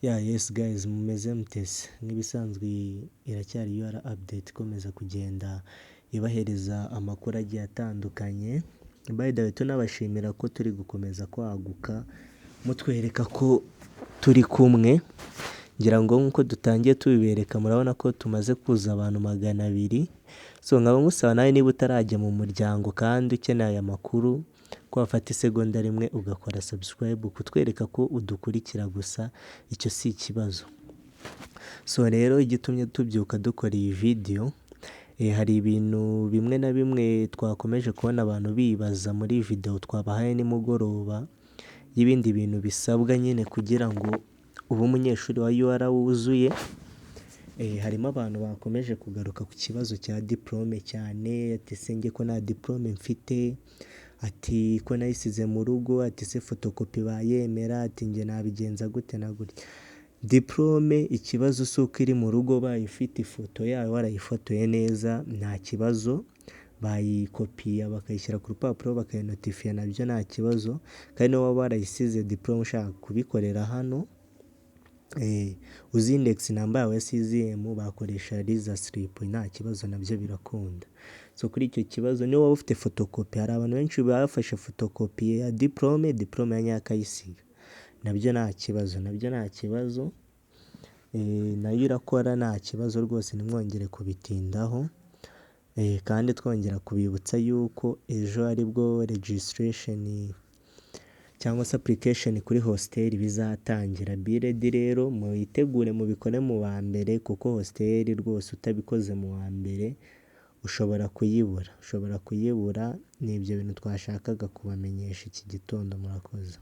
Yeah, yes guys, mumeze mutese? Nk'ibisanzwe iracyari UR Update ikomeza kugenda ibahereza amakuru agiye atandukanye. By the way, tunabashimira ko turi gukomeza kwaguka, mutwereka ko turi kumwe. Ngira ngo nk'uko dutangiye tubibereka, murabona ko tumaze kuza abantu 200. So nkaba nkusaba nawe, niba utarajya mu muryango kandi ukeneye aya makuru, ko wafata isegonda rimwe ugakora subscribe kutwereka ko udukurikira gusa, icyo si ikibazo. So rero igitumye tubyuka dukora iyi video, hari ibintu bimwe na bimwe twakomeje kubona abantu bibaza muri video twabahaye nimugoroba, y'ibindi bintu bisabwa nyine kugira ngo ube umunyeshuri wa UR wuzuye. Harimo abantu bakomeje kugaruka ku kibazo cya diplôme cyane, ati: "Se njye ko nta diplôme mfite?" Ati: "Ko nayisize mu rugo?" Ati: "Se photocopie bayemera?" Ati: "Njye nabigenza gute na gutya?" Diplôme, ikibazo si uko iri mu rugo. Baye ufite ifoto yayo, warayifotoye neza, nta kibazo. Bayikopiya bakayishyira ku rupapuro, bakayinotifiya, nabyo nta kibazo. Kandi niba waba warayisize diplôme, ushaka kubikorera hano, uzi index number yawe ya sixième, bakoresha result slip, nta kibazo, nabyo birakunda. So kuri icyo kibazo, niba waba ufite photocopie, hari abantu benshi bafashe photocopie ya diplôme, diplôme ya nyayo akayisiga, nabyo nta kibazo, nabyo nta kibazo, nayo irakora, nta kibazo rwose, ntimwongere kubitindaho. Kandi twongera kubibutsa yuko ejo aribwo registration cyangwa se application kuri hostel bizatangira. Be ready rero, muyitegure, mubikore mu wa mbere, kuko hostel rwose utabikoze mu wa mbere ushobora kuyibura, ushobora kuyibura. Ni ibyo bintu twashakaga kubamenyesha iki gitondo. Murakoze.